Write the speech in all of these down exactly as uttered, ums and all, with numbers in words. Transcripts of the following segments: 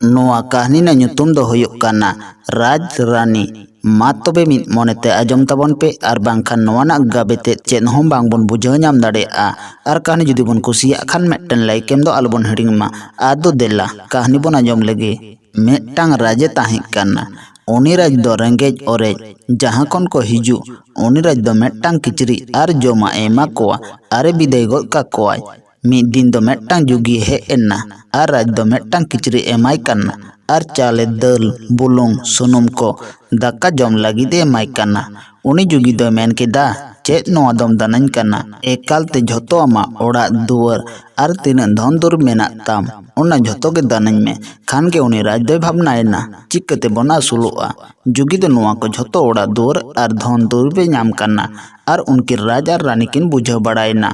ᱱᱚᱣᱟ ᱠᱟᱹᱦᱱᱤ ᱨᱮᱱᱟᱜ ᱧᱩᱛᱩᱢ ᱫᱚ ᱦᱩᱭᱩᱜ ᱠᱟᱱᱟ ᱨᱟᱡᱽ ᱨᱟᱱᱤ᱾ ᱢᱟ ᱛᱚᱵᱮ ᱢᱤᱫ ᱢᱚᱱᱮᱛᱮ ᱟᱸᱡᱚᱢ ᱛᱟᱵᱚᱱ ᱯᱮ, ᱟᱨ ᱵᱟᱝᱠᱷᱟᱱ ᱱᱚᱣᱟ ᱨᱮᱱᱟᱜ ᱜᱟᱵᱮ ᱛᱮᱫ ᱪᱮᱫ ᱦᱚᱸ ᱵᱟᱝᱵᱚᱱ ᱵᱩᱡᱷᱟᱹᱣ ᱧᱟᱢ ᱫᱟᱲᱮᱭᱟᱜᱼᱟ᱾ ᱟᱨ ᱠᱟᱹᱦᱱᱤ ᱡᱩᱫᱤ ᱵᱚᱱ ᱠᱩᱥᱤᱭᱟᱜ ᱠᱷᱟᱱ ᱢᱤᱫᱴᱮᱱ like ᱮᱢ ᱫᱚ ᱟᱞᱚᱵᱚᱱ ᱦᱤᱲᱤᱧ ᱢᱟ᱾ ᱟᱫᱚ ᱫᱮᱞᱟ ᱠᱟᱹᱦᱱᱤ ᱵᱚᱱ ᱟᱸᱡᱚᱢ ᱞᱮᱜᱮ᱾ ᱢᱤᱫᱴᱟᱝ ᱨᱟᱡᱽ ᱮ ᱛᱟᱦᱮᱸ ᱠᱟᱱᱟ᱾ ᱩᱱᱤ ᱨᱟᱡᱽ ᱫᱚ ᱨᱮᱸᱜᱮᱡ ᱚᱨᱮᱡ, ᱡᱟᱦᱟᱸ ᱠᱷᱚᱱ ᱠᱚ ᱦᱤᱡᱩᱜ, ᱩᱱᱤ ᱨᱟᱡᱽ ᱫᱚ ᱢᱤᱫᱴᱟᱝ ᱠᱤᱪᱨᱤᱡ ᱟᱨ ᱡᱚᱢᱟᱜ ᱮ ᱮᱢᱟ ᱠᱚᱣᱟ ᱟᱨ ᱮ ᱵᱤᱫᱟᱹᱭ ᱜᱚᱫ ᱠᱟᱠᱚᱣᱟᱭ᱾ ᱢᱤᱫ ᱫᱤᱱ ᱫᱚ ᱢᱤᱫᱴᱟᱝ ᱡᱩᱜᱤ ᱦᱮᱡ ᱮᱱᱟ ᱟᱨ ᱨᱟᱡᱽ ᱫᱚ ᱢᱤᱫᱴᱟᱝ ᱠᱤᱪᱨᱤᱡ ᱮᱢᱟᱭ ᱠᱟᱱᱟ ᱟᱨ ᱪᱟᱣᱞᱮ, ᱫᱟᱹᱞ, ᱵᱩᱞᱩᱝ, ᱥᱩᱱᱩᱢ ᱠᱚ ᱫᱟᱠᱟ ᱡᱚᱢ ᱞᱟᱹᱜᱤᱫ ᱮ ᱮᱢᱟᱭ ᱠᱟᱱᱟ᱾ ᱩᱱᱤ ᱡᱩᱜᱤ ᱫᱚᱭ ᱢᱮᱱ ᱠᱮᱫᱟ, "ᱪᱮᱫ ᱱᱚᱣᱟ ᱫᱚᱢ ᱫᱟᱱᱟᱧ ᱠᱟᱱᱟ? ᱮᱠᱟᱞ ᱛᱮ ᱡᱷᱚᱛᱚ ᱟᱢᱟᱜ ᱚᱲᱟᱜ ᱫᱩᱣᱟᱹᱨ ᱟᱨ ᱛᱤᱱᱟᱹᱜ ᱫᱷᱚᱱ ᱫᱩᱨᱤᱵᱽ ᱢᱮᱱᱟᱜ ᱛᱟᱢ, ᱚᱱᱟ ᱡᱷᱚᱛᱚ ᱜᱮ ᱫᱟᱱᱟᱧ ᱢᱮ᱾" ᱠᱷᱟᱱ ᱜᱮ ᱩᱱᱤ ᱨᱟᱡᱽ ᱫᱚᱭ ᱵᱷᱟᱵᱽᱱᱟᱭᱮᱱᱟ, ᱪᱤᱠᱟᱹ ᱛᱮᱵᱚᱱ ᱟᱹᱥᱩᱞᱚᱜᱼᱟ? ᱡᱩᱜᱤ ᱫᱚ ᱱᱚᱣᱟ ᱠᱚ ᱡᱷᱚᱛᱚ ᱚᱲᱟᱜ ᱫᱩᱣᱟᱹᱨ ᱟᱨ ᱫᱷᱚᱱ ᱫᱩᱨᱤᱵᱽ ᱮ ᱧᱟᱢ ᱠᱟᱱᱟ᱾ ᱟᱨ ᱩᱱᱠᱤᱱ ᱨᱟᱡᱽ ᱟᱨ ᱨᱟᱱᱤ ᱠᱤᱱ ᱵᱩᱡᱷᱟᱹᱣ ᱵᱟᱲᱟᱭᱮᱱᱟ᱾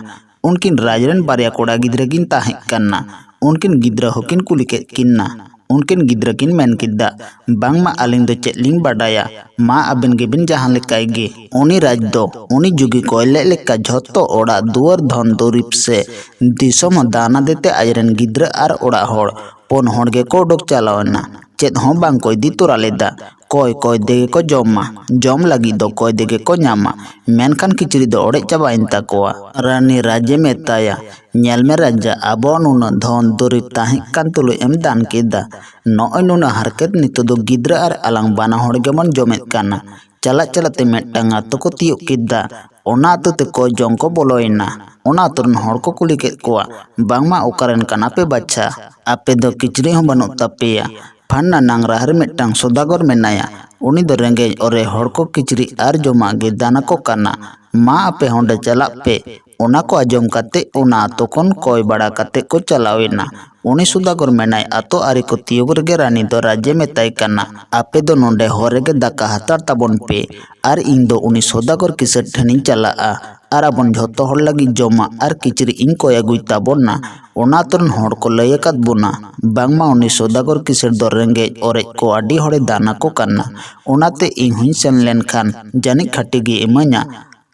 ᱩᱱᱠᱤᱱ ᱨᱟᱡᱽ ᱨᱮᱱ ᱵᱟᱨᱭᱟ ᱠᱚᱲᱟ ᱜᱤᱫᱽᱨᱟᱹ ᱠᱤᱱ ᱛᱟᱦᱮᱸ ᱠᱟᱱᱟ᱾ ᱩᱱᱠᱤᱱ ᱜᱤᱫᱽᱨᱟᱹ ᱦᱚᱸᱠᱤᱱ ᱠᱩᱞᱤ ᱠᱮᱫ ᱠᱤᱱᱟ᱾ ᱩᱱᱠᱤᱱ ᱜᱤᱫᱽᱨᱟᱹ ᱠᱤᱱ ᱢᱮᱱ ᱠᱮᱫᱟ, "ᱵᱟᱝᱢᱟ ᱟᱹᱞᱤᱧ ᱫᱚ ᱪᱮᱫ ᱞᱤᱧ ᱵᱟᱰᱟᱭᱟ, ᱢᱟ ᱟᱵᱮᱱ ᱜᱮᱵᱤᱱ ᱡᱟᱦᱟᱸ ᱞᱮᱠᱟᱭ ᱜᱮ᱾" ᱩᱱᱤ ᱨᱟᱡᱽ ᱫᱚ ᱩᱱᱤ ᱡᱩᱜᱤ ᱠᱚᱭ ᱞᱮᱫ ᱞᱮᱠᱟ ᱡᱷᱚᱛᱚ ᱚᱲᱟᱜ ᱫᱩᱣᱟᱹᱨ, ᱫᱷᱚᱱ ᱫᱩᱨᱤᱵᱽ ᱥᱮ ᱫᱤᱥᱚᱢ ᱦᱚᱸ ᱫᱟᱱ ᱟᱫᱮ ᱛᱮ ᱟᱡ ᱨᱮᱱ ᱜᱤᱫᱽᱨᱟᱹ ᱟᱨ ᱚᱲᱟᱜ ᱦᱚᱲ ᱯᱩᱱ ᱦᱚᱲ ᱜᱮᱠᱚ ᱩᱰᱩᱠ ᱪᱟᱞᱟᱣ ᱮᱱᱟ᱾ ᱪᱮᱫ ᱦᱚᱸ ᱵᱟᱝ ᱠᱚ ᱤᱫᱤ ᱛᱚᱨᱟ ᱞᱮᱫᱟ᱾ ᱠᱚᱭ ᱠᱚᱭ ᱛᱮᱜᱮ ᱠᱚ ᱡᱚᱢ ᱢᱟ᱾ ᱡᱚᱢ ᱞᱟᱹᱜᱤᱫ ᱫᱚ ᱠᱚᱭ ᱛᱮᱜᱮ ᱠᱚ ᱧᱟᱢᱟ, ᱢᱮᱱᱠᱷᱟᱱ ᱠᱤᱪᱨᱤᱡ ᱫᱚ ᱚᱲᱮᱡ ᱪᱟᱵᱟᱭᱮᱱ ᱛᱟᱠᱚᱣᱟ᱾ ᱨᱟᱹᱱᱤ ᱨᱟᱡᱽ ᱮ ᱢᱮᱛᱟᱭᱟ, "ᱧᱮᱞ ᱢᱮ ᱨᱟᱡᱟ, ᱟᱵᱚᱣᱟᱜ ᱱᱩᱱᱟᱹᱜ ᱫᱷᱚᱱ ᱫᱩᱨᱤᱵᱽ ᱛᱟᱦᱮᱸ ᱠᱟᱱ ᱛᱩᱞᱩᱡ ᱮᱢ ᱫᱟᱱ ᱠᱮᱫᱟ᱾ ᱱᱚᱜᱼᱚᱭ ᱱᱩᱱᱟᱹᱜ ᱦᱟᱨᱠᱮᱛ ᱱᱤᱛᱚᱜ ᱫᱚ ᱜᱤᱫᱽᱨᱟᱹ ᱟᱨ ᱟᱞᱟᱝ ᱵᱟᱱᱟ ᱦᱚᱲ ᱜᱮᱵᱚᱱ ᱡᱚᱢᱮᱫ ᱠᱟᱱᱟ᱾" ᱪᱟᱞᱟᱜ ᱪᱟᱞᱟᱜ ᱛᱮ ᱢᱤᱫᱴᱟᱝ ᱟᱛᱳ ᱠᱚ ᱛᱤᱭᱳᱜ ᱠᱮᱫᱟ᱾ ᱚᱱᱟ ᱟᱛᱳ ᱛᱮ ᱠᱚᱭ ᱡᱚᱝ ᱠᱚ ᱵᱚᱞᱚᱭᱮᱱᱟ᱾ ᱚᱱᱟ ᱟᱛᱳ ᱨᱮᱱ ᱦᱚᱲ ᱠᱚ ᱠᱩᱞᱤ ᱠᱮᱫ ᱠᱚᱣᱟ, "ᱵᱟᱝᱢᱟ ᱚᱠᱟᱨᱮᱱ ᱠᱟᱱᱟ ᱯᱮ ᱵᱟᱪᱷᱟ? ᱟᱯᱮ ᱫᱚ ᱠᱤᱪᱨᱤᱡ ᱦᱚᱸ ᱵᱟᱹᱱᱩᱜ ᱛᱟᱯᱮᱭᱟ᱾ ᱯᱷᱟᱱᱱᱟ ᱱᱟᱝᱨᱟ ᱨᱮ ᱢᱤᱫᱴᱟᱝ ᱥᱚᱫᱟᱜᱚᱨ ᱢᱮᱱᱟᱭᱟ᱾ ᱩᱱᱤ ᱫᱚ ᱨᱮᱸᱜᱮᱡ ᱚᱨᱮᱡ ᱦᱚᱲ ᱠᱚ ᱠᱤᱪᱨᱤᱡ ᱟᱨ ᱡᱚᱢᱟᱜ ᱜᱮ ᱫᱟᱱ ᱟᱠᱚ ᱠᱟᱱᱟ᱾ ᱢᱟ ᱟᱯᱮ ᱦᱚᱸ ᱚᱸᱰᱮ ᱪᱟᱞᱟᱜ ᱯᱮ᱾" ᱚᱱᱟ ᱠᱚ ᱟᱸᱡᱚᱢ ᱠᱟᱛᱮ ᱚᱱᱟ ᱟᱛᱳ ᱠᱷᱚᱱ ᱠᱚᱭ ᱵᱟᱲᱟ ᱠᱟᱛᱮ ᱠᱚ ᱪᱟᱞᱟᱣ ᱮᱱᱟ᱾ ᱩᱱᱤ ᱥᱚᱫᱟᱜᱚᱨ ᱢᱮᱱᱟᱭ, ᱟᱛᱳ ᱟᱹᱨᱤ ᱠᱚ ᱛᱤᱭᱳᱜ ᱨᱮᱜᱮ ᱨᱟᱱᱤ ᱫᱚ ᱨᱟᱡᱽ ᱮ ᱢᱮᱛᱟᱭ ᱠᱟᱱᱟ, "ᱟᱯᱮ ᱫᱚ ᱱᱚᱸᱰᱮ ᱦᱚᱨ ᱨᱮᱜᱮ ᱫᱟᱠᱟ ᱦᱟᱛᱟᱲ ᱛᱟᱵᱚᱱ ᱯᱮ, ᱟᱨ ᱤᱧ ᱫᱚ ᱩᱱᱤ ᱥᱚᱫᱟᱜᱚᱨ ᱠᱤᱥᱟᱹᱬ ᱴᱷᱮᱱᱤᱧ ᱪᱟᱞᱟᱜᱼᱟ, ᱟᱨ ᱟᱵᱚᱱ ᱡᱷᱚᱛᱚ ᱦᱚᱲ ᱞᱟᱹᱜᱤᱫ ᱡᱚᱢᱟᱜ ᱟᱨ ᱠᱤᱪᱨᱤᱡ ᱤᱧ ᱠᱚᱭ ᱟᱹᱜᱩᱭ ᱛᱟᱵᱚᱱᱟ᱾ ᱚᱱᱟ ᱟᱛᱳ ᱨᱮᱱ ᱦᱚᱲ ᱠᱚ ᱞᱟᱹᱭ ᱟᱠᱟᱫ ᱵᱚᱱᱟ, ᱵᱟᱝᱢᱟ ᱩᱱᱤ ᱥᱚᱫᱟᱜᱚᱨ ᱠᱤᱥᱟᱹᱬ ᱫᱚ ᱨᱮᱸᱜᱮᱡ ᱚᱨᱮᱡ ᱠᱚ ᱟᱹᱰᱤ ᱦᱚᱲᱮ ᱫᱟᱱ ᱟᱠᱚ ᱠᱟᱱᱟ᱾ ᱚᱱᱟᱛᱮ ᱤᱧ ᱦᱚᱸᱧ ᱥᱮᱱ ᱞᱮᱱᱠᱷᱟᱱ ᱡᱟᱹᱱᱤᱡ ᱠᱷᱟᱹᱴᱤ ᱜᱮ ᱤᱢᱟᱹᱧᱟ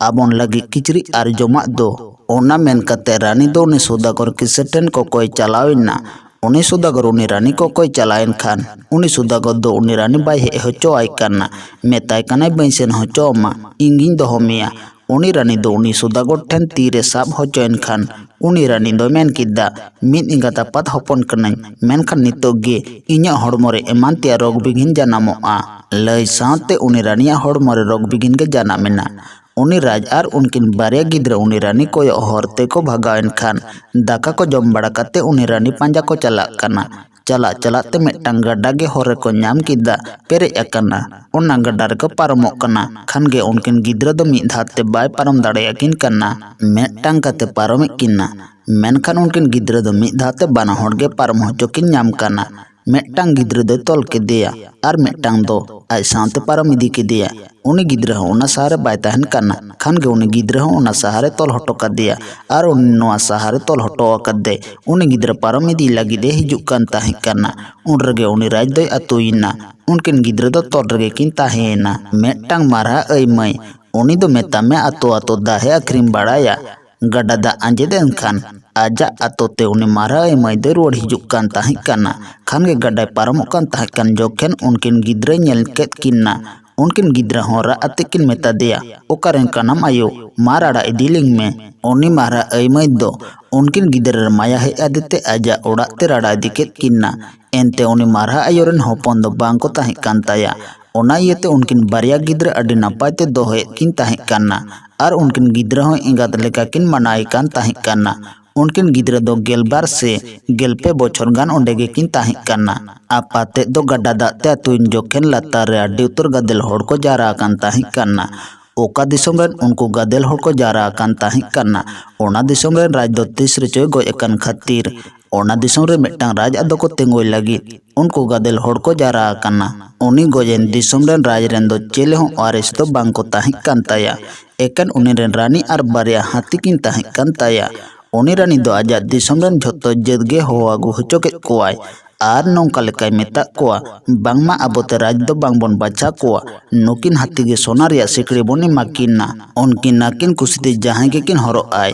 ᱟᱵᱚᱱ ᱞᱟᱹᱜᱤᱫ ᱠᱤᱪᱨᱤᱡ ᱟᱨ ᱡᱚᱢᱟᱜ ᱫᱚ᱾" ᱚᱱᱟ ᱢᱮᱱ ᱠᱟᱛᱮ ᱨᱟᱱᱤ ᱫᱚ ᱩᱱᱤ ᱥᱚᱫᱟᱜᱚᱨ ᱠᱤᱥᱟᱹᱬ ᱴᱷᱮᱱ ᱠᱚᱠᱚᱭ ᱪᱟᱞᱟᱣ ᱮᱱᱟ᱾ ᱩᱱᱤ ᱥᱩᱫᱟᱜᱚᱨ ᱩᱱᱤ ᱨᱟᱱᱤ ᱠᱚᱠᱚᱭ ᱪᱟᱞᱟᱣᱮᱱ ᱠᱷᱟᱱ, ᱩᱱᱤ ᱥᱩᱫᱟᱜᱚᱨ ᱫᱚ ᱩᱱᱤ ᱨᱟᱱᱤ ᱵᱟᱭ ᱦᱮᱡ ᱦᱚᱪᱚᱣᱟᱭ ᱠᱟᱱᱟ᱾ ᱢᱮᱛᱟᱭ ᱠᱟᱱᱟᱭ, "ᱵᱟᱹᱧ ᱥᱮᱱ ᱦᱚᱪᱚ ᱟᱢᱟ, ᱤᱧ ᱜᱤᱧ ᱫᱚᱦᱚ ᱢᱮᱭᱟ᱾" ᱩᱱᱤ ᱨᱟᱱᱤ ᱫᱚ ᱩᱱᱤ ᱥᱩᱫᱟᱜᱚᱨ ᱴᱷᱮᱱ ᱛᱤᱨᱮ ᱥᱟᱵ ᱦᱚᱪᱚᱭᱮᱱ ᱠᱷᱟᱱ, ᱩᱱᱤ ᱨᱟᱱᱤ ᱫᱚᱭ ᱢᱮᱱ ᱠᱮᱫᱟ, "ᱢᱤᱫ ᱮᱸᱜᱟᱛ ᱟᱯᱟᱛ ᱦᱚᱯᱚᱱ ᱠᱟᱹᱱᱟᱹᱧ, ᱢᱮᱱᱠᱷᱟᱱ ᱱᱤᱛᱚᱜ ᱜᱮ ᱤᱧᱟᱹᱜ ᱦᱚᱲᱢᱚ ᱨᱮ ᱮᱢᱟᱱ ᱛᱮᱭᱟᱜ ᱨᱳᱜᱽ ᱵᱤᱜᱷᱤᱱ ᱡᱟᱱᱟᱢᱚᱜᱼᱟ᱾" ᱞᱟᱹᱭ ᱥᱟᱶᱛᱮ ᱩᱱᱤ ᱨᱟᱱᱤᱭᱟᱜ ᱦᱚᱲᱢᱚ ᱨᱮ ᱨᱳᱜᱽ ᱵᱤᱜᱷᱤᱱ ᱜᱮ ᱡᱟᱱᱟᱢ ᱮᱱᱟ᱾ ᱩᱱᱤ ᱨᱟᱡᱽ ᱟᱨ ᱩᱱᱠᱤᱱ ᱵᱟᱨᱭᱟ ᱜᱤᱫᱽᱨᱟᱹ ᱩᱱᱤ ᱨᱟᱱᱤ ᱠᱚᱭᱚᱜ ᱦᱚᱨ ᱛᱮᱠᱚ ᱵᱷᱟᱜᱟᱣᱮᱱ ᱠᱷᱟᱱ, ᱫᱟᱠᱟ ᱠᱚ ᱡᱚᱢ ᱵᱟᱲᱟ ᱠᱟᱛᱮ ᱩᱱᱤ ᱨᱟᱱᱤ ᱯᱟᱸᱡᱟ ᱠᱚ ᱪᱟᱞᱟᱜ ᱠᱟᱱᱟ᱾ ᱪᱟᱞᱟᱜ ᱪᱟᱞᱟᱜ ᱛᱮ ᱢᱤᱫᱴᱟᱝ ᱜᱟᱰᱟ ᱜᱮ ᱦᱚᱨ ᱨᱮᱠᱚ ᱧᱟᱢ ᱠᱮᱫᱟ, ᱯᱮᱨᱮᱡ ᱟᱠᱟᱱᱟ᱾ ᱚᱱᱟ ᱜᱟᱰᱟ ᱨᱮᱠᱚ ᱯᱟᱨᱚᱢᱚᱜ ᱠᱟᱱᱟ, ᱠᱷᱟᱱ ᱜᱮ ᱩᱱᱠᱤᱱ ᱜᱤᱫᱽᱨᱟᱹ ᱫᱚ ᱢᱤᱫ ᱫᱷᱟᱣ ᱛᱮ ᱵᱟᱭ ᱯᱟᱨᱚᱢ ᱫᱟᱲᱮᱭᱟᱠᱤᱱ ᱠᱟᱱᱟ᱾ ᱢᱤᱫᱴᱟᱝ ᱠᱟᱛᱮ ᱯᱟᱨᱚᱢᱮᱫ ᱠᱤᱱᱟ, ᱢᱮᱱᱠᱷᱟᱱ ᱩᱱᱠᱤᱱ ᱜᱤᱫᱽᱨᱟᱹ ᱫᱚ ᱢᱤᱫ ᱫᱷᱟᱣ ᱛᱮ ᱵᱟᱱᱟ ᱦᱚᱲ ᱜᱮ ᱯᱟᱨᱚᱢ ᱦᱚᱪᱚ ᱠᱤᱱ ᱧᱟᱢ ᱠᱟᱱᱟ᱾ ᱢᱤᱫᱴᱟᱝ ᱜᱤᱫᱽᱨᱟᱹ ᱫᱚᱭ ᱛᱚᱞ ᱠᱮᱫᱮᱭᱟ ᱟᱨ ᱢᱤᱫᱴᱟᱝ ᱫᱚ ᱟᱡ ᱥᱟᱶᱛᱮ ᱯᱟᱨᱚᱢ ᱤᱫᱤ ᱠᱮᱫᱮᱭᱟ᱾ ᱩᱱᱤ ᱜᱤᱫᱽᱨᱟᱹ ᱦᱚᱸ ᱚᱱᱟ ᱥᱟᱦᱟᱨ ᱨᱮ ᱵᱟᱭ ᱛᱟᱦᱮᱱ ᱠᱟᱱᱟ, ᱠᱷᱟᱱ ᱜᱮ ᱩᱱᱤ ᱜᱤᱫᱽᱨᱟᱹ ᱦᱚᱸ ᱚᱱᱟ ᱥᱟᱦᱟᱨ ᱨᱮ ᱛᱚᱞ ᱦᱚᱴᱚ ᱠᱟᱫᱮᱭᱟ ᱟᱨ ᱩᱱᱤ ᱱᱚᱣᱟ ᱥᱟᱦᱟᱨ ᱨᱮ ᱛᱚᱞ ᱦᱚᱴᱚ ᱟᱠᱟᱫᱮ ᱩᱱᱤ ᱜᱤᱫᱽᱨᱟᱹ ᱯᱟᱨᱚᱢ ᱤᱫᱤ ᱞᱟᱹᱜᱤᱫ ᱮ ᱦᱤᱡᱩᱜ ᱠᱟᱱ ᱛᱟᱦᱮᱸ ᱠᱟᱱᱟ᱾ ᱩᱱ ᱨᱮᱜᱮ ᱩᱱᱤ ᱨᱟᱡᱽ ᱫᱚᱭ ᱟᱹᱛᱩᱭᱮᱱᱟ᱾ ᱩᱱᱠᱤᱱ ᱜᱤᱫᱽᱨᱟᱹ ᱫᱚ ᱛᱚᱞ ᱨᱮᱜᱮ ᱠᱤᱱ ᱛᱟᱦᱮᱸᱭᱮᱱᱟ᱾ ᱢᱤᱫᱴᱟᱝ ᱢᱟᱨᱦᱟ ᱟᱹᱭ ᱢᱟᱹᱭ, ᱩᱱᱤ ᱫᱚ ᱢᱮᱛᱟᱜ ᱢᱮ ᱟᱛᱳ ᱟᱛᱳ ᱫᱟᱦᱮ ᱟᱹᱠᱷᱨᱤᱧ ᱵᱟᱲᱟᱭᱟ᱾ ᱜᱟᱰᱟ ᱫᱟᱜ ᱟᱸᱡᱮᱫ ᱮᱱ ᱠᱷᱟᱱ ᱟᱡᱟᱜ ᱟᱛᱳ ᱛᱮ ᱩᱱᱤ ᱢᱟᱨᱦᱟ ᱟᱹᱭ ᱢᱟᱹᱭ ᱫᱚᱭ ᱨᱩᱣᱟᱹᱲ ᱦᱤᱡᱩᱜ ᱠᱟᱱ ᱛᱟᱦᱮᱸ ᱠᱟᱱᱟ᱾ ᱠᱷᱟᱱ ᱜᱮ ᱜᱟᱰᱟᱭ ᱯᱟᱨᱚᱢᱚᱜ ᱠᱟᱱ ᱛᱟᱦᱮᱸ ᱠᱟᱱ ᱡᱚᱠᱷᱮᱱ ᱩᱱᱠᱤᱱ ᱜᱤᱫᱽᱨᱟᱹᱭ ᱧᱮᱞ ᱠᱮᱫ ᱠᱤᱱᱟ᱾ ᱩᱱᱠᱤᱱ ᱜᱤᱫᱽᱨᱟᱹ ᱦᱚᱸ ᱨᱟᱜ ᱟᱛᱮ ᱠᱤᱱ ᱢᱮᱛᱟ ᱫᱮᱭᱟ, "ᱚᱠᱟᱨᱮᱱ ᱠᱟᱱᱟᱢ ᱟᱭᱳ? ᱢᱟ ᱨᱟᱲᱟ ᱤᱫᱤ ᱞᱤᱧ ᱢᱮ᱾" ᱩᱱᱤ ᱢᱟᱨᱦᱟ ᱟᱹᱭ ᱢᱟᱹᱭ ᱫᱚ ᱩᱱᱠᱤᱱ ᱜᱤᱫᱽᱨᱟᱹ ᱨᱮ ᱢᱟᱭᱟ ᱦᱮᱡ ᱟᱫᱮ ᱛᱮ ᱟᱡᱟᱜ ᱚᱲᱟᱜ ᱛᱮ ᱨᱟᱲᱟ ᱤᱫᱤ ᱠᱮᱫ ᱠᱤᱱᱟ᱾ ᱮᱱᱛᱮ ᱩᱱᱤ ᱢᱟᱨᱦᱟ ᱟᱭᱳ ᱨᱮᱱ ᱦᱚᱯᱚᱱ ᱫᱚ ᱵᱟᱝ ᱠᱚ ᱛᱟᱦᱮᱸ ᱠᱟᱱ ᱛᱟᱭᱟ᱾ ᱚᱱᱟ ᱤᱭᱟᱹᱛᱮ ᱩᱱᱠᱤᱱ ᱵᱟᱨᱭᱟ ᱜᱤᱫᱽᱨᱟᱹ ᱟᱹᱰᱤ ᱱᱟᱯᱟᱭ ᱛᱮ ᱫᱚᱦᱚᱭᱮᱫ ᱠᱤᱱ ᱛᱟᱦᱮᱸ ᱠᱟᱱᱟ᱾ ᱟᱨ ᱩᱱᱠᱤᱱ ᱜᱤᱫᱽᱨᱟᱹ ᱦᱚᱸ ᱮᱸᱜᱟᱛ ᱞᱮᱠᱟ ᱠᱤᱱ ᱢᱟᱱᱟᱣᱮ ᱠᱟᱱ ᱛᱟᱦᱮᱸ ᱠᱟᱱᱟ᱾ ᱩᱱᱠᱤᱱ ᱜᱤᱫᱽᱨᱟᱹ ᱫᱚ ᱜᱮᱞᱵᱟᱨ ᱥᱮ ᱜᱮᱞᱯᱮ ᱵᱚᱪᱷᱚᱨ ᱜᱟᱱ ᱚᱸᱰᱮ ᱜᱮᱠᱤᱱ ᱛᱟᱦᱮᱸ ᱠᱟᱱᱟ᱾ ᱟᱯᱟᱛᱮᱫ ᱫᱚ ᱜᱟᱰᱟ ᱫᱟᱜ ᱛᱮ ᱟᱹᱛᱩᱭᱮᱱ ᱡᱚᱠᱷᱮᱱ ᱞᱟᱛᱟᱨ ᱨᱮ ᱟᱹᱰᱤ ᱩᱛᱟᱹᱨ ᱜᱟᱫᱮᱞ ᱦᱚᱲ ᱠᱚ ᱡᱟᱣᱨᱟ ᱟᱠᱟᱱ ᱛᱟᱦᱮᱸ ᱠᱟᱱᱟ᱾ ᱚᱠᱟ ᱫᱤᱥᱚᱢ ᱨᱮᱱ ᱩᱱᱠᱩ ᱜᱟᱫᱮᱞ ᱦᱚᱲ ᱠᱚ ᱡᱟᱣᱨᱟ ᱟᱠᱟᱱ ᱛᱟᱦᱮᱸ ᱠᱟᱱᱟ, ᱚᱱᱟ ᱫᱤᱥᱚᱢ ᱨᱮᱱ ᱨᱟᱡᱽ ᱫᱚ ᱛᱤᱥ ᱨᱮᱪᱚᱭ ᱜᱚᱡ ᱟᱠᱟᱱ ᱠᱷᱟᱹᱛᱤᱨ, ᱚᱱᱟ ᱫᱤᱥᱚᱢ ᱨᱮ ᱢᱤᱫᱴᱟᱝ ᱨᱟᱡᱽ ᱟᱫᱚ ᱠᱚ ᱛᱤᱸᱜᱩᱭ ᱞᱟᱹᱜᱤᱫ ᱩᱱᱠᱩ ᱜᱟᱫᱮᱞ ᱦᱚᱲ ᱠᱚ ᱡᱟᱣᱨᱟ ᱟᱠᱟᱱᱟ᱾ ᱩᱱᱤ ᱜᱚᱡᱮᱱ ᱫᱤᱥᱚᱢ ᱨᱮᱱ ᱨᱟᱡᱽ ᱨᱮᱱ ᱫᱚ ᱪᱮᱞᱮ ᱦᱚᱸ ᱣᱟᱨᱤᱥ ᱫᱚ ᱵᱟᱝ ᱠᱚ ᱛᱟᱦᱮᱸ ᱠᱟᱱ ᱛᱟᱭᱟ᱾ ᱮᱠᱮᱱ ᱩᱱᱤ ᱨᱮᱱ ᱨᱟᱱᱤ ᱟᱨ ᱵᱟᱨᱭᱟ ᱦᱟᱹᱛᱤ ᱠᱤᱱ ᱛᱟᱦᱮᱸ ᱠᱟᱱ ᱛᱟᱭᱟ᱾ ᱩᱱᱤ ᱨᱟᱱᱤ ᱫᱚ ᱟᱡᱟᱜ ᱫᱤᱥᱚᱢ ᱨᱮᱱ ᱡᱷᱚᱛᱚ ᱡᱟᱹᱛ ᱜᱮ ᱦᱚᱦᱚ ᱟᱹᱜᱩ ᱦᱚᱪᱚ ᱠᱮᱫ ᱠᱚᱣᱟᱭ ᱟᱨ ᱱᱚᱝᱠᱟ ᱞᱮᱠᱟᱭ ᱢᱮᱛᱟᱫ ᱠᱚᱣᱟ, "ᱵᱟᱝᱢᱟ ᱟᱵᱚ ᱛᱮ ᱨᱟᱡᱽ ᱫᱚ ᱵᱟᱝᱵᱚᱱ ᱵᱟᱪᱷᱟᱣ ᱠᱚᱣᱟ, ᱱᱩᱠᱤᱱ ᱦᱟᱹᱛᱤ ᱜᱮ ᱥᱚᱱᱟ ᱨᱮᱭᱟᱜ ᱥᱤᱠᱲᱤ ᱵᱚᱱ ᱮᱢᱟ ᱠᱤᱱᱟ, ᱩᱱᱠᱤᱱ ᱟᱹᱠᱤᱱ ᱠᱩᱥᱤᱛᱮ ᱡᱟᱦᱟᱸᱭ ᱜᱮᱠᱤᱱ ᱦᱚᱨᱚᱜ ᱟᱭ᱾"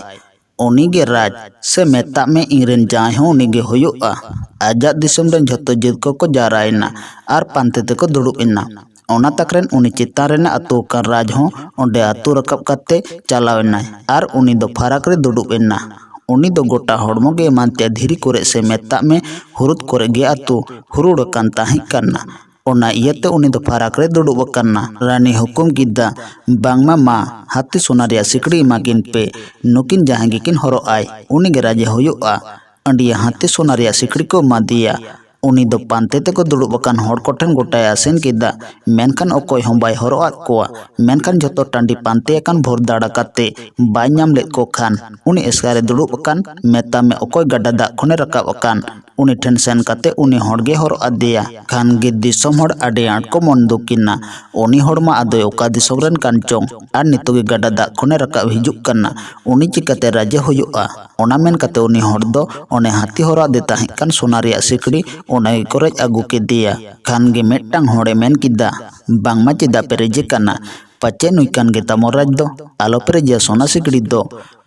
ᱩᱱᱤᱜᱮ ᱨᱟᱡᱽ, ᱥᱮ ᱢᱮᱛᱟᱜ ᱢᱮ ᱤᱧᱨᱮᱱ ᱡᱟᱶᱟᱭ ᱦᱚᱸ ᱩᱱᱤᱜᱮ ᱦᱩᱭᱩᱜᱼᱟ᱾ ᱟᱡᱟᱜ ᱫᱤᱥᱚᱢ ᱨᱮᱱ ᱡᱷᱚᱛᱚ ᱡᱟᱹᱛ ᱠᱚᱠᱚ ᱡᱟᱣᱨᱟᱭᱮᱱᱟ ᱟᱨ ᱯᱟᱱᱛᱮ ᱛᱮᱠᱚ ᱫᱩᱲᱩᱵ ᱮᱱᱟ᱾ ᱚᱱᱟ ᱛᱟᱠ ᱨᱮᱱ ᱩᱱᱤ ᱪᱮᱛᱟᱱ ᱨᱮᱱᱟᱜ ᱟᱹᱛᱩ ᱟᱠᱟᱱ ᱨᱟᱡᱽ ᱦᱚᱸ ᱚᱸᱰᱮ ᱟᱹᱛᱩ ᱨᱟᱠᱟᱵ ᱠᱟᱛᱮ ᱪᱟᱞᱟᱣ ᱮᱱᱟᱭ ᱟᱨ ᱩᱱᱤ ᱫᱚ ᱯᱷᱟᱨᱟᱠ ᱨᱮ ᱫᱩᱲᱩᱵ ᱮᱱᱟ᱾ ᱩᱱᱤ ᱫᱚ ᱜᱚᱴᱟ ᱦᱚᱲᱢᱚ ᱜᱮ ᱮᱢᱟᱱ ᱛᱮᱭᱟᱜ ᱫᱷᱤᱨᱤ ᱠᱚᱨᱮ ᱥᱮ ᱢᱮᱛᱟᱜ ᱢᱮ ᱦᱩᱨᱩᱫ ᱠᱚᱨᱮ ᱜᱮ ᱟᱹᱛᱩ ᱦᱩᱨᱩᱲ ᱟᱠᱟᱱ ᱛᱟᱦᱮᱸ ᱠᱟᱱᱟ᱾ ᱚᱱᱟ ᱤᱭᱟᱹᱛᱮ ᱩᱱᱤ ᱫᱚ ᱯᱷᱟᱨᱟᱠ ᱨᱮ ᱫᱩᱲᱩᱵ ᱟᱠᱟᱱᱟ᱾ ᱨᱟᱱᱤ ᱦᱩᱠᱩᱢ ᱠᱮᱫᱟ, ᱵᱟᱝᱢᱟ ᱢᱟ ᱦᱟᱹᱛᱤ ᱥᱚᱱᱟ ᱨᱮᱭᱟᱜ ᱥᱤᱠᱲᱤ ᱮᱢᱟ ᱠᱤᱱ ᱯᱮ, ᱱᱩᱠᱤᱱ ᱡᱟᱦᱟᱸᱭ ᱜᱮᱠᱤᱱ ᱦᱚᱨᱚᱜ ᱟᱭ, ᱩᱱᱤᱜᱮ ᱨᱟᱡᱮ ᱦᱩᱭᱩᱜᱼᱟ᱾ ᱟᱹᱰᱤᱭᱟ ᱦᱟᱹᱛᱤ ᱥᱚᱱᱟ ᱨᱮᱭᱟᱜ ᱥᱤᱠᱲᱤ ᱠᱚ ᱮᱢᱟ ᱫᱮᱭᱟ᱾ ᱩᱱᱤ ᱫᱚ ᱯᱟᱱᱛᱮ ᱛᱮᱠᱚ ᱫᱩᱲᱩᱵ ᱟᱠᱟᱱ ᱦᱚᱲ ᱠᱚᱴᱷᱮᱱ ᱜᱚᱴᱟᱭ ᱟᱥᱮᱱ ᱠᱮᱫᱟ, ᱢᱮᱱᱠᱷᱟᱱ ᱚᱠᱚᱭ ᱦᱚᱸ ᱵᱟᱭ ᱦᱚᱨᱚᱜ ᱟᱫ ᱠᱚᱣᱟ᱾ ᱢᱮᱱᱠᱷᱟᱱ ᱡᱷᱚᱛᱚ ᱴᱟᱺᱰᱤ ᱯᱟᱱᱛᱮ ᱟᱠᱟᱱ ᱵᱷᱳᱨ ᱫᱟᱬᱟ ᱠᱟᱛᱮ ᱵᱟᱭ ᱧᱟᱢ ᱞᱮᱫ ᱠᱚ ᱠᱷᱟᱱ, ᱩᱱᱤ ᱮᱥᱠᱟᱨ ᱨᱮ ᱫᱩᱲᱩᱵ ᱟᱠᱟᱱ ᱢᱮᱛᱟ ᱢᱮ ᱚᱠᱚᱭ ᱜᱟᱰᱟ ᱫᱟᱜ ᱠᱷᱚᱱᱮ ᱨᱟᱠᱟᱵ ᱟᱠᱟᱱ, ᱩᱱᱤ ᱴᱷᱮᱱ ᱥᱮᱱ ᱠᱟᱛᱮ ᱩᱱᱤ ᱦᱚᱲ ᱜᱮ ᱦᱚᱨᱚᱜ ᱟᱫᱮᱭᱟ᱾ ᱠᱷᱟᱱ ᱜᱮ ᱫᱤᱥᱚᱢ ᱦᱚᱲ ᱟᱹᱰᱤ ᱟᱸᱴ ᱠᱚ ᱢᱚᱱ ᱫᱩᱠ ᱮᱱᱟ᱾ ᱩᱱᱤ ᱦᱚᱲ ᱢᱟ ᱟᱫᱚᱭ ᱚᱠᱟ ᱫᱤᱥᱚᱢ ᱨᱮᱱ ᱠᱟᱱ ᱪᱚᱝ, ᱟᱨ ᱱᱤᱛᱚᱜ ᱜᱮ ᱜᱟᱰᱟ ᱫᱟᱜ ᱠᱷᱚᱱᱮ ᱨᱟᱠᱟᱵ ᱦᱤᱡᱩᱜ ᱠᱟᱱᱟ, ᱩᱱᱤ ᱪᱤᱠᱟᱹᱛᱮ ᱨᱟᱡᱮ ᱦᱩᱭᱩᱜᱼᱟ? ᱚᱱᱟ ᱢᱮᱱ ᱠᱟᱛᱮ ᱩᱱᱤ ᱦᱚᱲ ᱫᱚ ᱚᱱᱮ ᱦᱟᱹᱛᱤ ᱦᱚᱨᱚᱜ ᱟᱫᱮ ᱛᱟᱦᱮᱸ ᱠᱟᱱ ᱥᱚᱱᱟ ᱨᱮᱭᱟᱜ ᱥᱤᱠᱲᱤ ᱚᱱᱟ ᱜᱮᱠᱚ ᱨᱮᱡ ᱟᱹᱜᱩ ᱠᱮᱫᱮᱭᱟ᱾ ᱠᱷᱟᱱ ᱜᱮ ᱢᱤᱫᱴᱟᱝ ᱦᱚᱲᱮ ᱢᱮᱱ ᱠᱮᱫᱟ, ᱵᱟᱝᱢᱟ ᱪᱮᱫᱟᱜ ᱯᱮ ᱨᱮᱡᱮ ᱠᱟᱱᱟ? ᱯᱟᱪᱮ ᱱᱩᱭ ᱠᱟᱱ ᱜᱮ ᱛᱟᱢᱚ ᱨᱟᱡᱽ ᱫᱚ, ᱟᱞᱚᱯᱮ ᱨᱮᱡᱮᱭᱟ ᱥᱚᱱᱟ ᱥᱤᱠᱲᱤ ᱫᱚ᱾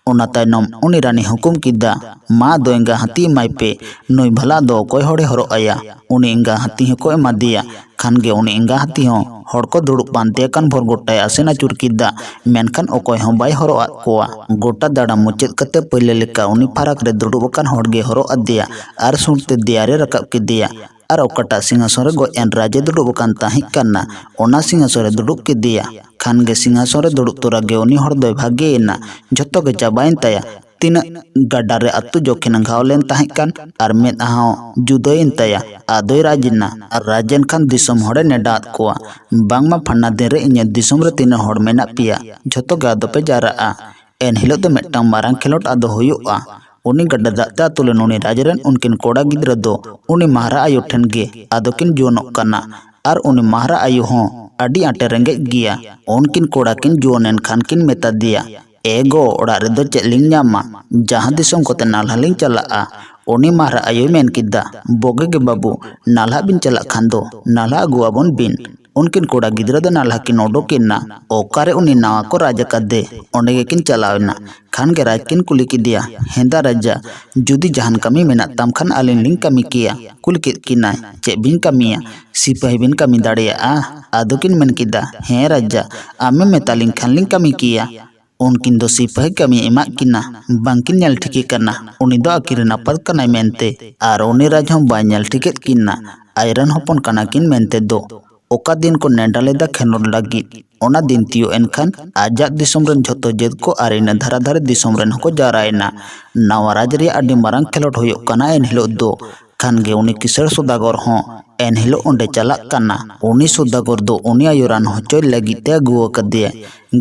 ᱚᱱᱟ ᱛᱟᱭᱱᱚᱢ ᱩᱱᱤ ᱨᱟᱱᱤ ᱦᱩᱠᱩᱢ ᱠᱮᱫᱟ, ᱢᱟ ᱫᱚ ᱮᱸᱜᱟ ᱦᱟᱹᱛᱤ ᱮᱢᱟᱭ ᱯᱮ, ᱱᱩᱭ ᱵᱷᱟᱞᱟ ᱫᱚ ᱚᱠᱚᱭ ᱦᱚᱲᱮ ᱦᱚᱨᱚᱜ ᱟᱭᱟ? ᱩᱱᱤ ᱮᱸᱜᱟ ᱦᱟᱹᱛᱤ ᱦᱚᱸᱠᱚ ᱮᱢᱟ ᱫᱮᱭᱟ᱾ ᱠᱷᱟᱱ ᱜᱮ ᱩᱱᱤ ᱮᱸᱜᱟ ᱦᱟᱹᱛᱤ ᱦᱚᱸ ᱦᱚᱲ ᱠᱚ ᱫᱩᱲᱩᱵ ᱯᱟᱱᱛᱮ ᱟᱠᱟᱱ ᱵᱷᱳᱨ ᱜᱚᱴᱟᱭ ᱟᱥᱮᱱ ᱟᱹᱪᱩᱨ ᱠᱮᱫᱟ, ᱢᱮᱱᱠᱷᱟᱱ ᱚᱠᱚᱭ ᱦᱚᱸ ᱵᱟᱭ ᱦᱚᱨᱚᱜ ᱟᱫ ᱠᱚᱣᱟ᱾ ᱜᱚᱴᱟ ᱫᱟᱬᱟ ᱢᱩᱪᱟᱹᱫ ᱠᱟᱛᱮ ᱯᱳᱭᱞᱳ ᱞᱮᱠᱟ ᱩᱱᱤ ᱯᱷᱟᱨᱟᱠ ᱨᱮ ᱫᱩᱲᱩᱵ ᱟᱠᱟᱱ ᱦᱚᱲ ᱜᱮ ᱦᱚᱨᱚᱜ ᱟᱫᱮᱭᱟ ᱟᱨ ᱥᱩᱨ ᱛᱮ ᱫᱮᱭᱟ ᱨᱮ ᱨᱟᱠᱟᱵ ᱠᱮᱫᱮᱭᱟ᱾ ᱟᱨ ᱚᱠᱟᱴᱟᱜ ᱥᱤᱝᱦᱟᱥᱚᱱ ᱨᱮ ᱜᱚᱡ ᱮᱱ ᱨᱟᱡᱮ ᱫᱩᱲᱩᱵ ᱟᱠᱟᱱ ᱛᱟᱦᱮᱸ ᱠᱟᱱᱟ, ᱚᱱᱟ ᱥᱤᱝᱦᱟᱥᱚᱱ ᱨᱮ ᱫᱩᱲᱩᱵ ᱠᱮᱫᱮᱭᱟ᱾ ᱠᱷᱟᱱ ᱜᱮ ᱥᱤᱝᱦᱟᱥᱚᱱ ᱨᱮ ᱫᱩᱲᱩᱵ ᱛᱚᱨᱟ ᱜᱮ ᱩᱱᱤ ᱦᱚᱲ ᱫᱚᱭ ᱵᱷᱟᱜᱮᱭᱮᱱᱟ᱾ ᱡᱷᱚᱛᱚ ᱜᱮ ᱪᱟᱵᱟᱭᱮᱱ ᱛᱟᱭᱟ᱾ ᱛᱤᱱᱟᱹᱜ ᱜᱟᱰᱟ ᱨᱮ ᱟᱹᱛᱩ ᱡᱚᱠᱷᱮᱱ ᱜᱷᱟᱣ ᱞᱮᱱ ᱛᱟᱦᱮᱸ ᱠᱟᱱ ᱟᱨ ᱢᱮᱫᱦᱟ ᱦᱚᱸ ᱡᱩᱫᱟᱹᱭᱮᱱ ᱛᱟᱭᱟ᱾ ᱟᱫᱚᱭ ᱨᱟᱡᱽ ᱮᱱᱟ᱾ ᱟᱨ ᱨᱟᱡᱽ ᱮᱱ ᱠᱷᱟᱱ ᱫᱤᱥᱚᱢ ᱦᱚᱲᱮ ᱱᱮᱰᱟ ᱟᱫ ᱠᱚᱣᱟ, ᱵᱟᱝᱢᱟ ᱯᱷᱟᱱᱟ ᱫᱤᱱ ᱨᱮ ᱤᱧᱟᱹᱜ ᱫᱤᱥᱚᱢ ᱨᱮ ᱛᱤᱱᱟᱹᱜ ᱦᱚᱲ ᱢᱮᱱᱟᱜ ᱯᱮᱭᱟ, ᱡᱷᱚᱛᱚ ᱜᱮ ᱟᱫᱚ ᱯᱮ ᱡᱟᱣᱨᱟᱜᱼᱟ᱾ ᱮᱱ ᱦᱤᱞᱳᱜ ᱫᱚ ᱢᱤᱫᱴᱟᱝ ᱢᱟᱨᱟᱝ ᱠᱷᱮᱞᱳᱰ ᱟᱫᱚ ᱦᱩᱭᱩᱜᱼᱟ᱾ ᱩᱱᱤ ᱜᱟᱰᱟ ᱫᱟᱜ ᱛᱮ ᱟᱹᱛᱩ ᱞᱮᱱ ᱩᱱᱤ ᱨᱟᱡᱽ ᱨᱮᱱ ᱩᱱᱠᱤᱱ ᱠᱚᱲᱟ ᱜᱤᱫᱽᱨᱟᱹ ᱫᱚ ᱩᱱᱤ ᱢᱟᱦᱟᱨᱟ ᱟᱭᱳ ᱴᱷᱮᱱ ᱜᱮ ᱟᱫᱚ ᱠᱤᱱ ᱡᱩᱣᱟᱹᱱᱚᱜ ᱠᱟᱱᱟ᱾ ᱟᱨ ᱩᱱᱤ ᱢᱟᱦᱟᱨᱟ ᱟᱭᱳ ᱦᱚᱸ ᱟᱹᱰᱤ ᱟᱸᱴᱮ ᱨᱮᱸᱜᱮᱡ ᱜᱮᱭᱟ᱾ ᱩᱱᱠᱤᱱ ᱠᱚᱲᱟ ᱠᱤᱱ ᱡᱩᱣᱟᱹᱱ ᱮᱱ ᱠᱷᱟᱱ ᱠᱤᱱ ᱢᱮᱛᱟ ᱫᱮᱭᱟ, ᱮ ᱜᱚ, ᱚᱲᱟᱜ ᱨᱮᱫᱚ ᱪᱮᱫ ᱞᱤᱧ ᱧᱟᱢᱟ? ᱡᱟᱦᱟᱸ ᱫᱤᱥᱚᱢ ᱠᱚᱛᱮ ᱱᱟᱞᱦᱟ ᱞᱤᱧ ᱪᱟᱞᱟᱜᱼᱟ᱾ ᱩᱱᱤ ᱢᱟᱦᱟᱨᱟ ᱟᱭᱳᱭ ᱢᱮᱱ ᱠᱮᱫᱟ, ᱵᱚᱜᱮ ᱜᱮ ᱵᱟᱹᱵᱩ, ᱱᱟᱞᱦᱟ ᱵᱤᱱ ᱪᱟᱞᱟᱜ ᱠᱷᱟᱱ ᱫᱚ ᱱᱟᱞᱦᱟ ᱟᱹᱜᱩ ᱟᱵᱚᱱ ᱵᱤᱱ᱾ ᱩᱱᱠᱤᱱ ᱠᱚᱲᱟ ᱜᱤᱫᱽᱨᱟᱹ ᱫᱚ ᱱᱟᱞᱦᱟ ᱠᱤᱱ ᱚᱰᱚᱠ ᱮᱱᱟ᱾ ᱚᱠᱟᱨᱮ ᱩᱱᱤ ᱱᱟᱣᱟ ᱠᱚ ᱨᱟᱡᱽ ᱟᱠᱟᱫᱮ, ᱚᱸᱰᱮ ᱜᱮᱠᱤᱱ ᱪᱟᱞᱟᱣ ᱮᱱᱟ᱾ ᱠᱷᱟᱱ ᱜᱮ ᱨᱟᱡᱽ ᱠᱤᱱ ᱠᱩᱞᱤ ᱠᱮᱫᱮᱭᱟ, "ᱦᱮᱸᱫᱟ ᱨᱟᱡᱟ, ᱡᱩᱫᱤ ᱡᱟᱦᱟᱱ ᱠᱟᱹᱢᱤ ᱢᱮᱱᱟᱜ ᱛᱟᱢ ᱠᱷᱟᱱ ᱟᱹᱞᱤᱧ ᱞᱤᱧ ᱠᱟᱹᱢᱤ ᱠᱮᱭᱟ?" ᱠᱩᱞᱤ ᱠᱮᱫ ᱠᱤᱱᱟᱭ, "ᱪᱮᱫ ᱵᱤᱱ ᱠᱟᱹᱢᱤᱭᱟ? ᱥᱤᱯᱟᱹᱦᱤ ᱵᱤᱱ ᱠᱟᱹᱢᱤ ᱫᱟᱲᱮᱭᱟᱜᱼᱟ?" ᱟᱫᱚ ᱠᱤᱱ ᱢᱮᱱ ᱠᱮᱫᱟ, "ᱦᱮᱸ ᱨᱟᱡᱟ, ᱟᱢᱮᱢ ᱢᱮᱛᱟ ᱞᱤᱧ ᱠᱷᱟᱱ ᱞᱤᱧ ᱠᱟᱹᱢᱤ ᱠᱮᱭᱟ᱾" ᱩᱱᱠᱤᱱ ᱫᱚ ᱥᱤᱯᱟᱹᱦᱤ ᱠᱟᱹᱢᱤ ᱮᱢᱟᱜ ᱠᱤᱱᱟ, ᱵᱟᱝᱠᱤᱱ ᱧᱮᱞ ᱴᱷᱤᱠᱮ ᱠᱟᱱᱟ ᱩᱱᱤ ᱫᱚ ᱟᱹᱠᱤᱱ ᱨᱮᱱ ᱟᱯᱟᱛ ᱠᱟᱱᱟᱭ ᱢᱮᱱᱛᱮ, ᱟᱨ ᱩᱱᱤ ᱨᱟᱡᱽ ᱦᱚᱸ ᱵᱟᱭ ᱧᱮᱞ ᱴᱷᱤᱠᱮᱫ ᱠᱤᱱᱟ ᱟᱡᱨᱮᱱ ᱦᱚᱯᱚᱱ ᱠᱟᱱᱟ ᱠᱤᱱ ᱢᱮᱱᱛᱮ ᱫᱚ᱾ ᱚᱠᱟ ᱫᱤᱱ ᱠᱚ ᱱᱮᱰᱟ ᱞᱮᱫᱟ ᱠᱷᱮᱞᱳᱰ ᱞᱟᱹᱜᱤᱫ, ᱚᱱᱟ ᱫᱤᱱ ᱛᱤᱭᱳᱜ ᱮᱱ ᱠᱷᱟᱱ ᱟᱡᱟᱜ ᱫᱤᱥᱚᱢ ᱨᱮᱱ ᱡᱷᱚᱛᱚ ᱡᱟᱹᱛ ᱠᱚ ᱟᱨ ᱤᱱᱟᱹ ᱫᱷᱟᱨᱟ ᱫᱷᱟᱨᱮ ᱫᱤᱥᱚᱢ ᱨᱮᱱ ᱦᱚᱸᱠᱚ ᱡᱟᱣᱨᱟᱭᱮᱱᱟ᱾ ᱱᱟᱣᱟ ᱨᱟᱡᱽ ᱨᱮᱭᱟᱜ ᱟᱹᱰᱤ ᱢᱟᱨᱟᱝ ᱠᱷᱮᱞᱳᱰ ᱦᱩᱭᱩᱜ ᱠᱟᱱᱟ ᱮᱱᱦᱤᱞᱳᱜ ᱫᱚ᱾ ᱠᱷᱟᱱ ᱜᱮ ᱩᱱᱤ ᱠᱤᱥᱟᱹᱬ ᱥᱚᱫᱟᱜᱚᱨ ᱦᱚᱸ ᱮᱱᱦᱤᱞᱳᱜ ᱚᱸᱰᱮ ᱪᱟᱞᱟᱜ ᱠᱟᱱᱟ᱾ ᱩᱱᱤ ᱥᱚᱫᱟᱜᱚᱨ ᱫᱚ ᱩᱱᱤ ᱟᱭᱳ ᱨᱟᱱ ᱦᱚᱪᱚᱭ ᱞᱟᱹᱜᱤᱫ ᱛᱮ ᱟᱹᱜᱩ ᱟᱠᱟᱫᱮᱭᱟ᱾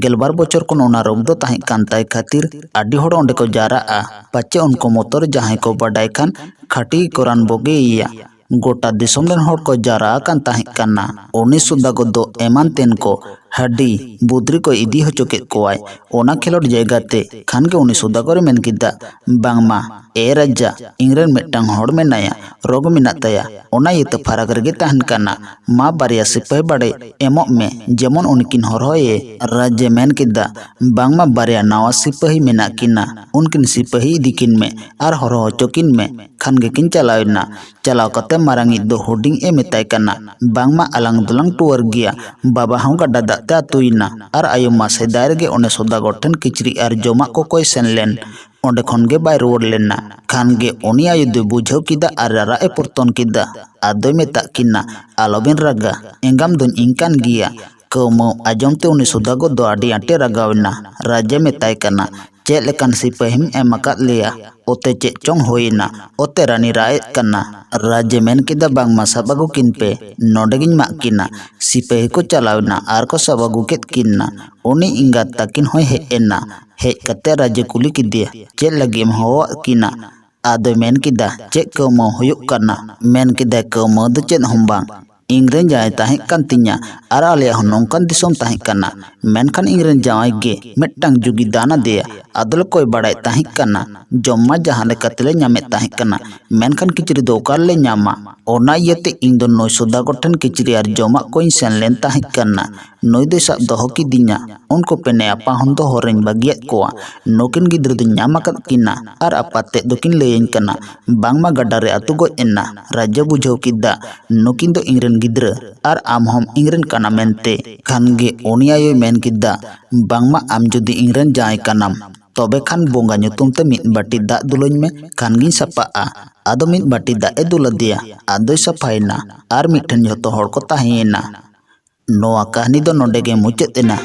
ᱜᱮᱞᱵᱟᱨ ᱵᱚᱪᱷᱚᱨ ᱠᱷᱚᱱ ᱚᱱᱟ ᱨᱳᱜᱽ ᱫᱚ ᱛᱟᱦᱮᱸ ᱠᱟᱱ ᱛᱟᱭ ᱠᱷᱟᱹᱛᱤᱨ ᱟᱹᱰᱤ ᱦᱚᱲ ᱚᱸᱰᱮ ᱠᱚ ᱡᱟᱣᱨᱟᱜᱼᱟ᱾ ᱯᱟᱪᱮ ᱩᱱᱠᱩ ᱢᱚᱛᱚᱨ ᱡᱟᱦᱟᱸᱭ ᱠᱚ ᱵᱟᱰᱟᱭ ᱠᱷᱟᱱ ᱠᱷᱟᱹᱴᱤ ᱜᱮᱠᱚ ᱨᱟᱱ ᱵᱚᱜᱮᱭᱮᱭᱟ᱾ ᱜᱚᱴᱟ ᱫᱤᱥᱚᱢ ᱨᱮᱱ ᱦᱚᱲ ᱠᱚ ᱡᱟᱣᱨᱟ ᱟᱠᱟᱱ ᱛᱟᱦᱮᱸ ᱠᱟᱱᱟ᱾ ᱩᱱᱤ ᱥᱚᱫᱟᱜᱚᱨ ᱫᱚ ᱮᱢᱟᱱ ᱛᱮᱱ ᱠᱚ ᱦᱟᱹᱰᱤ ᱵᱩᱫᱽᱨᱤ ᱠᱚ ᱤᱫᱤ ᱦᱚᱪᱚ ᱠᱮᱫ ᱠᱚᱣᱟᱭ ᱚᱱᱟ ᱠᱷᱮᱞᱳᱰ ᱡᱟᱭᱜᱟ ᱛᱮ᱾ ᱠᱷᱟᱱ ᱜᱮ ᱩᱱᱤ ᱥᱚᱫᱟᱜᱚᱨᱮ ᱢᱮᱱ ᱠᱮᱫᱟ, "ᱵᱟᱝᱢᱟ ᱮ ᱨᱟᱡᱟ, ᱤᱧᱨᱮᱱ ᱢᱤᱫᱴᱟᱝ ᱦᱚᱲ ᱢᱮᱱᱟᱭᱟ, ᱨᱳᱜᱽ ᱢᱮᱱᱟᱜ ᱛᱟᱭᱟ, ᱚᱱᱟ ᱤᱭᱟᱹᱛᱮ ᱯᱷᱟᱨᱟᱠ ᱨᱮᱜᱮ ᱛᱟᱦᱮᱱ ᱠᱟᱱᱟ᱾ ᱢᱟ ᱵᱟᱨᱭᱟ ᱥᱤᱯᱟᱹᱦᱤ ᱵᱟᱲᱮ ᱮᱢᱚᱜ ᱢᱮ, ᱡᱮᱢᱚᱱ ᱩᱱᱤ ᱠᱤᱱ ᱦᱚᱨᱦᱚᱭᱮ᱾" ᱨᱟᱡᱽ ᱮ ᱢᱮᱱ ᱠᱮᱫᱟ, "ᱵᱟᱝᱢᱟ ᱵᱟᱨᱭᱟ ᱱᱟᱣᱟ ᱥᱤᱯᱟᱹᱦᱤ ᱢᱮᱱᱟᱜ ᱠᱤᱱᱟ, ᱩᱱᱠᱤᱱ ᱥᱤᱯᱟᱹᱦᱤ ᱤᱫᱤ ᱠᱤᱱ ᱢᱮ ᱟᱨ ᱦᱚᱨᱦᱚ ᱦᱚᱪᱚ ᱠᱤᱱ ᱢᱮ᱾" ᱠᱷᱟᱱ ᱜᱮᱠᱤᱱ ᱪᱟᱞᱟᱣ ᱮᱱᱟ᱾ ᱪᱟᱞᱟᱣ ᱠᱟᱛᱮ ᱢᱟᱨᱟᱝᱤᱡ ᱫᱚ ᱦᱩᱰᱤᱧ ᱮ ᱢᱮᱛᱟᱭ ᱠᱟᱱᱟ, "ᱵᱟᱝᱢᱟ ᱟᱞᱟᱝ ᱫᱚᱞᱟᱝ ᱴᱩᱣᱟᱹᱨ ᱜᱮᱭᱟ, ᱵᱟᱵᱟ ᱦᱚᱸ ᱜᱟᱰᱟ ᱫᱟᱜ ᱛᱮ ᱟᱹᱛᱩᱭᱮᱱᱟ ᱟᱨ ᱟᱭᱳ ᱢᱟ ᱥᱮᱫᱟᱭ ᱨᱮᱜᱮ ᱚᱱᱮ ᱥᱚᱫᱟᱜᱚᱨ ᱴᱷᱮᱱ ᱠᱤᱪᱨᱤᱡ ᱟᱨ ᱡᱚᱢᱟᱜ ᱠᱚ ᱠᱚᱭ ᱥᱮᱱ ᱞᱮᱱ, ᱚᱸᱰᱮ ᱠᱷᱚᱱ ᱜᱮ ᱵᱟᱭ ᱨᱩᱣᱟᱹᱲ ᱞᱮᱱᱟ᱾" ᱠᱷᱟᱱ ᱜᱮ ᱩᱱᱤ ᱟᱭᱳ ᱫᱚᱭ ᱵᱩᱡᱷᱟᱹᱣ ᱠᱮᱫᱟ ᱟᱨ ᱨᱟᱨᱟᱜ ᱮ ᱯᱚᱨᱛᱚᱱ ᱠᱮᱫᱟ᱾ ᱟᱫᱚᱭ ᱢᱮᱛᱟᱜ ᱠᱤᱱᱟ, "ᱟᱞᱚᱵᱤᱱ ᱨᱟᱜᱟ, ᱮᱸᱜᱟᱢ ᱫᱚᱧ ᱤᱧ ᱠᱟᱱ ᱜᱮᱭᱟ᱾" ᱠᱟᱹᱣᱢᱟᱹᱣ ᱟᱸᱡᱚᱢ ᱛᱮ ᱩᱱᱤ ᱥᱚᱫᱟᱜᱚᱨ ᱫᱚ ᱟᱹᱰᱤ ᱟᱸᱴᱮ ᱨᱟᱜᱟᱣ ᱮᱱᱟ᱾ ᱨᱟᱡᱽ ᱮ ᱢᱮᱛᱟᱭ ᱠᱟᱱᱟ, "ᱪᱮᱫ ᱞᱮᱠᱟᱱ ᱥᱤᱯᱟᱹᱦᱤᱢ ᱮᱢ ᱟᱠᱟᱫ ᱞᱮᱭᱟ? ᱚᱛᱮ ᱪᱮᱫ ᱪᱚᱝ ᱦᱩᱭ ᱮᱱᱟ?" ᱚᱛᱮ ᱨᱟᱱᱤ ᱨᱟᱜ ᱮᱫ ᱠᱟᱱᱟ᱾ ᱨᱟᱡᱽ ᱮ ᱢᱮᱱ ᱠᱮᱫᱟ, "ᱵᱟᱝᱢᱟ ᱥᱟᱵ ᱟᱹᱜᱩ ᱠᱤᱱ ᱯᱮ, ᱱᱚᱰᱮ ᱜᱤᱧ ᱢᱟᱜ ᱠᱤᱱᱟ᱾ ᱥᱤᱯᱟᱹᱦᱤ ᱠᱚ ᱪᱟᱞᱟᱣ ᱮᱱᱟ ᱟᱨ ᱠᱚ ᱥᱟᱵ ᱟᱹᱜᱩ ᱠᱮᱫ ᱠᱤᱱᱟ᱾ ᱩᱱᱤ ᱮᱸᱜᱟᱛ ᱛᱟᱹᱠᱤᱱ ᱦᱚᱸᱭ ᱦᱮᱡ ᱮᱱᱟ᱾ ᱦᱮᱡ ᱠᱟᱛᱮ ᱨᱟᱡᱽ ᱮ ᱠᱩᱞᱤ ᱠᱮᱫᱮᱭᱟ, "ᱪᱮᱫ ᱞᱟᱹᱜᱤᱫ ᱮᱢ ᱦᱚᱦᱚᱣᱟᱫ ᱠᱤᱱᱟ?" ᱟᱫᱚᱭ ᱢᱮᱱ ᱠᱮᱫᱟ, "ᱪᱮᱫ ᱠᱟᱹᱣᱢᱟᱹᱣ ᱦᱩᱭᱩᱜ ᱠᱟᱱᱟ?" ᱢᱮᱱ ᱠᱮᱫᱟᱭ, "ᱠᱟᱹᱣᱢᱟᱹᱣ ᱫᱚ ᱪᱮᱫ ᱦᱚᱸ ᱵᱟᱝ, ᱤᱧᱨᱮᱱ ᱡᱟᱶᱟᱭ ᱛᱟᱦᱮᱸ ᱠᱟᱱ ᱛᱤᱧᱟ ᱟᱨ ᱟᱞᱮᱭᱟᱜ ᱦᱚᱸ ᱱᱚᱝᱠᱟᱱ ᱫᱤᱥᱚᱢ ᱛᱟᱦᱮᱸ ᱠᱟᱱᱟ᱾ ᱢᱮᱱᱠᱷᱟᱱ ᱤᱧᱨᱮᱱ ᱡᱟᱶᱟᱭ ᱜᱮ ᱢᱤᱫᱴᱟᱝ ᱡᱩᱜᱤ ᱫᱟᱱ ᱟᱫᱮᱭᱟ᱾ ᱟᱫᱚᱞᱮ ᱠᱚᱭ ᱵᱟᱲᱟᱭᱮᱫ ᱛᱟᱦᱮᱸ ᱠᱟᱱᱟ, ᱡᱚᱢ ᱢᱟ ᱡᱟᱦᱟᱸ ᱞᱮᱠᱟ ᱛᱮᱞᱮ ᱧᱟᱢᱮᱫ ᱛᱟᱦᱮᱸ ᱠᱟᱱᱟ, ᱢᱮᱱᱠᱷᱟᱱ ᱠᱤᱪᱨᱤᱡ ᱫᱚ ᱚᱠᱟ ᱨᱮᱞᱮ ᱧᱟᱢᱟ? ᱚᱱᱟ ᱤᱭᱟᱹᱛᱮ ᱤᱧ ᱫᱚ ᱱᱩᱭ ᱥᱚᱫᱟᱜᱚᱨ ᱴᱷᱮᱱ ᱠᱤᱪᱨᱤᱡ ᱟᱨ ᱡᱚᱢᱟᱜ ᱠᱚᱧ ᱥᱮᱱ ᱞᱮᱱ ᱛᱟᱦᱮᱸ ᱠᱟᱱᱟ᱾ ᱱᱩᱭ ᱫᱚᱭ ᱥᱟᱵ ᱫᱚᱦᱚ ᱠᱤᱫᱤᱧᱟ᱾ ᱩᱱᱠᱩ ᱯᱮᱱᱮ ᱟᱯᱟ ᱦᱚᱱ ᱫᱚ ᱦᱚᱨᱮᱧ ᱵᱟᱹᱜᱤᱭᱟᱫ ᱠᱚᱣᱟ᱾ ᱱᱩᱠᱤᱱ ᱜᱤᱫᱽᱨᱟᱹ ᱫᱚᱧ ᱧᱟᱢ ᱟᱠᱟᱫ ᱠᱤᱱᱟ ᱟᱨ ᱟᱯᱟᱛ ᱛᱮᱫ ᱫᱚᱠᱤᱱ ᱞᱟᱹᱭᱟᱹᱧ ᱠᱟᱱᱟ, ᱵᱟᱝᱢᱟ ᱜᱟᱰᱟ ᱨᱮ ᱟᱹᱛᱩ ᱜᱚᱡ ᱮᱱᱟ᱾ ᱨᱟᱡᱽ ᱮ ᱵᱩᱡᱷᱟᱹᱣ ᱠᱮᱫᱟ, ᱱᱩᱠᱤᱱ ᱫᱚ ᱤᱧᱨᱮᱱ ᱜᱤᱫᱽᱨᱟᱹ ᱟᱨ ᱟᱢ ᱦᱚᱸᱢ ᱤᱧᱨᱮᱱ ᱠᱟᱱᱟ ᱢᱮᱱᱛᱮ᱾ ᱠᱷᱟᱱ ᱜᱮ ᱩᱱᱤ ᱟᱭᱳᱭ ᱢᱮᱱ ᱠᱮᱫᱟ, ᱵᱟᱝᱢᱟ ᱟᱢ ᱡᱩᱫᱤ ᱤᱧᱨᱮᱱ ᱡᱟᱶᱟᱭ ᱠᱟᱱᱟᱢ, ᱛᱚᱵᱮ ᱠᱷᱟᱱ ᱵᱚᱸᱜᱟ ᱧᱩᱛᱩᱢ ᱛᱮ ᱢᱤᱫ ᱵᱟᱹᱴᱤ ᱫᱟᱜ ᱫᱩᱞᱟᱹᱧ ᱢᱮ, ᱠᱷᱟᱱ ᱜᱤᱧ ᱥᱟᱯᱷᱟᱜᱼᱟ᱾ ᱟᱫᱚ ᱢᱤᱫ ᱵᱟᱹᱴᱤ ᱫᱟᱜ ᱮ ᱫᱩᱞ ᱟᱫᱮᱭᱟ, ᱟᱫᱚᱭ ᱥᱟᱯᱷᱟᱭᱮᱱᱟ ᱟᱨ ᱢᱤᱫ ᱴᱷᱮᱱ ᱡᱷᱚᱛᱚ ᱦᱚᱲ ᱠᱚ ᱛᱟᱦᱮᱸᱭᱮᱱᱟ᱾ ᱱᱚᱣᱟ ᱠᱟᱹᱦᱱᱤ ᱫᱚ ᱱᱚᱰᱮ ᱜᱮ ᱢᱩᱪᱟᱹᱫ ᱮᱱᱟ᱾